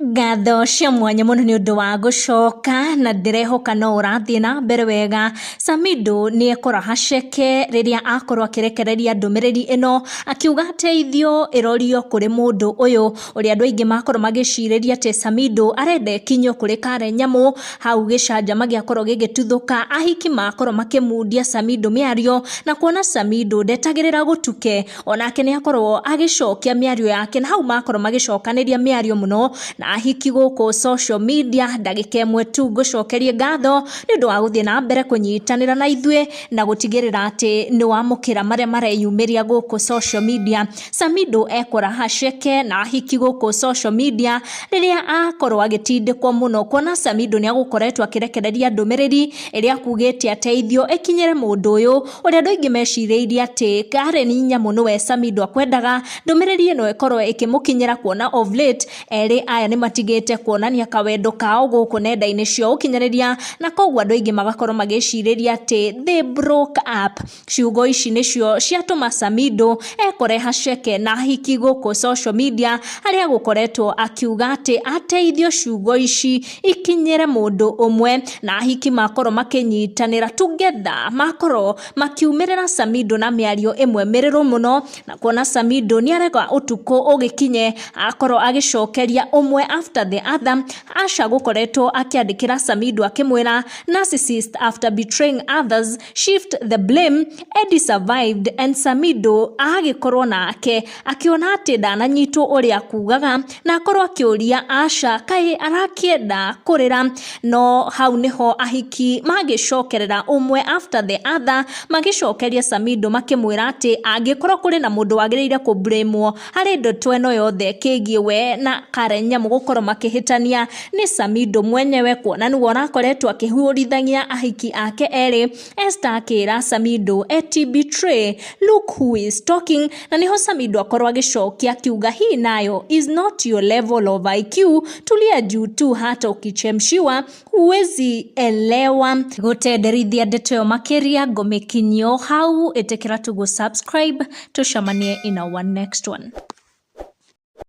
Ngatho cia mwanya mũno nĩ ũndũ wa gũcoka na ndĩrehoka no ũrathiĩ na mbere wega. Samido nĩ ekora haceke rĩrĩa akorwo akĩrekereria ndũmĩrĩri ĩno akiuga teithio ĩrorio kũrĩ mũndũ ũyũ, ũrĩa andũ aingĩ makorwo magĩcirĩria atĩ Samido arenda ĩkinyio kũrĩ Karen Nyamu. Hau gĩcanjama gĩakorwo gĩgĩtuthũka, ahiki makorwo makĩmundia Samido mĩario na kuona Samido ndetagĩrĩra gũtuke, onake nĩ akorwo agĩcokia mĩario yake na hau makorwo magĩcokanĩria mĩario mũno na ahiki gũkũ social media. Ndagĩka ĩmwe tu ngũcokerie ngatho nĩ ũndũ wa gũthiĩ na mbere kũnyitanĩra na ithuĩ na gũtigĩrĩra atĩ nĩ wamũkĩra marĩa mareyumĩria gũkũ social media. Samido ekora haceke na ahiki gũkũ social media rĩrĩa akorwo agĩtindĩkwo mũno kuona Samido nĩ agũkoretwo akĩrekereria ndũmĩrĩri ĩrĩa akugĩte ateithio ĩkinyĩre mũndũ ũyũ, ũrĩa andũ aingĩ mecirĩirie atĩ Karen Nyamu nĩwe Samido akwendaga ndũmĩrĩri ĩno ĩkorwo ĩkĩmũkinyĩra, kuona of late erĩ aya nĩ matigĩte kuonania kawendo kao gũkũ nenda-inĩ cia ũkinyanĩria, na koguo andũ aingĩ magakorwo magĩcirĩria atĩ they broke up. Ciugo ici nĩcio ciatũma Samido ekore haceke na ahiki gũkũ social media, harĩa gũkoretwo akiuga atĩ ateithio ciugo ici ikinyĩre mũndũ ũmwe, na ahiki makorwo makĩnyitanĩra together, makorwo makiumĩrĩra Samido na mĩario ĩmwe mĩrĩrũ mũno, na kuona Samido nĩ arega ũtukũ ũgĩkinye akorwo agĩcokeria ũmwe after the other. Asha gũkoretwo akĩandĩkĩra Samido akĩmwĩra, "Narcissist, after betraying others, shift the blame. Eddie survived and Samido agĩkorwo nake akĩona atĩ ndananyitwo ũrĩa akugaga, na akorwo akĩũria Asha kaĩ arakĩenda kũrĩra. No hau nĩho ahiki magĩcokerera ũmwe after the other, magĩcokeria Samido makĩmwĩra atĩ angĩkorwo kũrĩ na mũndũ wagĩrĩire kũblamwo harĩ ndeto ĩno yothe kĩgiĩ we na Karen Nyamu gũkorwo makĩhĩtania, nĩ Samido mwenyewe, kuona nĩwe ũrakoretwo akĩhũrithania ahiki ake erĩ. Esther akĩra Samido eti, "Betray, look who is talking," na nĩho Samido akorwo agĩcokia akiuga, "Hii nayo is not your level of IQ, tulia juu tu, hata ukichemshiwa huwezi elewa." Gũtenderithia ndeto ĩyo makĩria, ngũmĩkinyio hau. Ĩtĩkĩra tu gũ subscribe, tũcemanie in our next one.